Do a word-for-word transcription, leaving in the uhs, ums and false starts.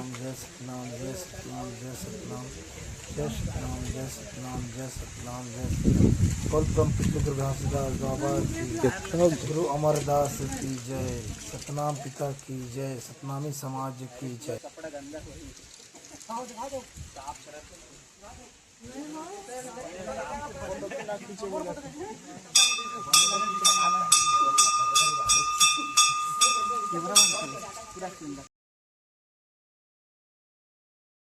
सतनाम, जय सतनाम, जय सतनाम, जय सतनाम, जय सतनाम, जय सतनाम, जय सतनाम, जय सतनाम। बोल परम पितृ गुरु घासीदास बाबा की, गुरु अमरदास की जय, सतनाम पिता की जय, सतनामी समाज की जय।